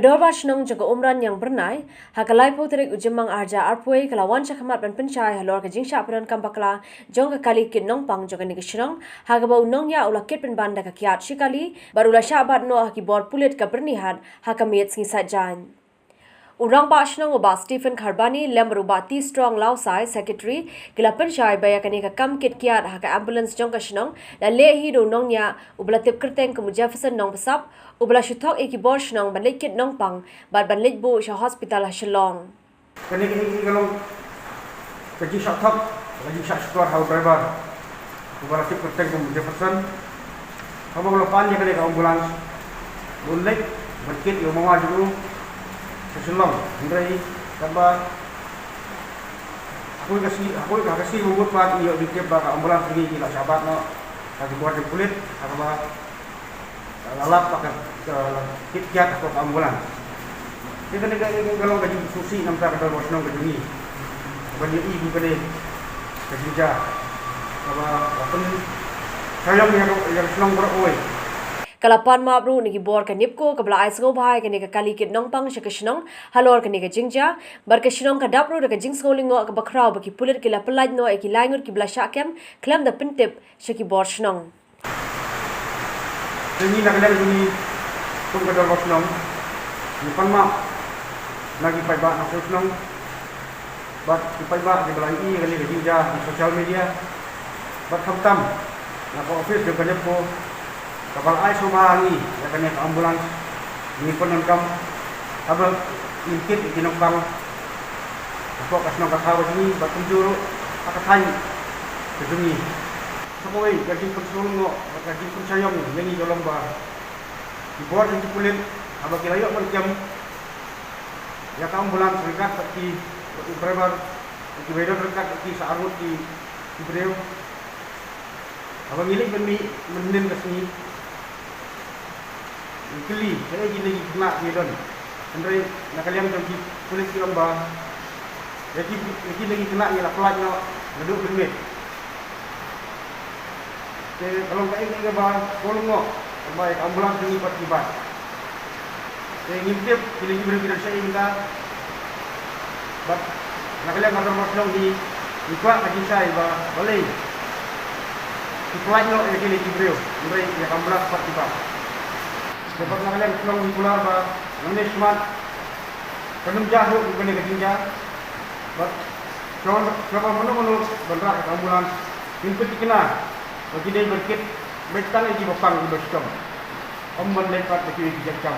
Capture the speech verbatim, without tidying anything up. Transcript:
Dorbar Shnong jong ka Umraniang Byrnai, ha ka laiphew tarik u Jymmang arhajar arphew wei ka la wan shakhmat ban pynshai halor ka jingshah pyndonkam bakla jong ka kali kit nongpang jong kane ka shnong, ha kaba u nongñiah u la kit pynban da ka kiad shi kali, bad u la shah bat noh ha ki bor pulit ka Byrnihat ha ka miet sngi Saitjaiñ. U Rangbah Shnong u Bah Stephen Kharbani lem bad u Bah T. Strong Lausai, Secretary, ki la pynshai ba ïa kane ka kam kit kiad ha ka ambulance jong ka shnong la leh hi da u nongñiah uba la tip kyrteng kum u Jefferson Nongbsap, uba la shu thok ïa ki bor shnong ban leit kit nongpang bad ban leit buh sha hospital ha Shillong. Kane ka hi ka long ka jingshah thok, ka jingshah shukor ha u driver uba la tip kyrteng kum u Jefferson. Haba u la pan ïa kane ka ambulance, ba un leit ban kit ïa u mama jong u sha Shillong. Hynrei katba ha kawei ka sngi, ha kawei ka sngi ba mut pat ngi ïoh jingtip ba ka ambulance jong ngi ka la shah bat noh ha ki bor jong pulit, ha kaba la lap ba ka, ka la kit kiad ha ka ambulance. Te kane ka, ka long ka jingsngewsih namar ka dorbar shnong ka jong ngi ban ïohi kum kane ka jingjia kaba la pynshaiong ïa ka, ïa ka shnong baroh kawei. Ka la pan map ruh na ki bor ka NEEPCO kaba la ai sngewbha ïa kane ka kali kit nongpang sha ka shnong halor kane ka jingjia, bad ka shnong ka dap ruh da ka jingsngew lyngngoh kaba khraw ba ki pulit ki la pyllait noh ïa ki lai ngut kiba la shah kem khlem da pyntip sha ki bor shnong. Te ngi na ka liang jong ngi kum ka dorbar shnong, ngi pan map na ki paidbah na ka shnong bad ki paidbah kiba la ïohi ïa kane ka jingjia ha social media, bad khamtam na ka office jong ka NEEPCO kaba la ai sngewbha ha ngi ïa kane ka ambulance ngi pyndonkam haba ngin kit ïa ki nongpang hapoh ka shnong ka thaw ka jong ngi bad kumjuh ruh ha ka thaiñ ka jong ngi. Sa kawei ka jingpynshlur noh bad ka jingpynshaiong ïa ngi ka long ba ki bor jong ki pulit haba ki la ïoh ban kem ïa ka ambulance ryngkat bad ki, bad u driver, bad kiba ïadon ryngkat bad ki sa arngut ki, ki briew. Haba ngi leit ban mih mynhynnin ka sngi, ngi kylli kaei kine ki khynnah ki don. Hynrei na ka liang jong ki pulit ki ong ba ïa ki, ïa kine ki khynnah ngi la pyllait noh naduh mynmiet. Te ka long kaei kaei kaba sngewlyngngoh, kaba ïa ka ambulance jong ngi pat ki bat. Te ngim tip kine ki briew ki don shaei mynta. Bad na ka liang ka dorbar shnong hi, ngi kwah ka jingshai ba balei ki pyllait noh ïa kine ki briew, hynrei ïa ka ambulance pat ki bat. Te bad na ka liang ka shnong ngi kular ba nangne shakhmat kan ym jia shuh kum kane ka jingjia. Bad shuwa, shuwa ba mano mano ban rah ïa ka ambulance, ngin pyntikna ba ki dei ban kit beit tang ïa kiba pang kiba shitom, ym ban leit pat da kiwei ki jait kam.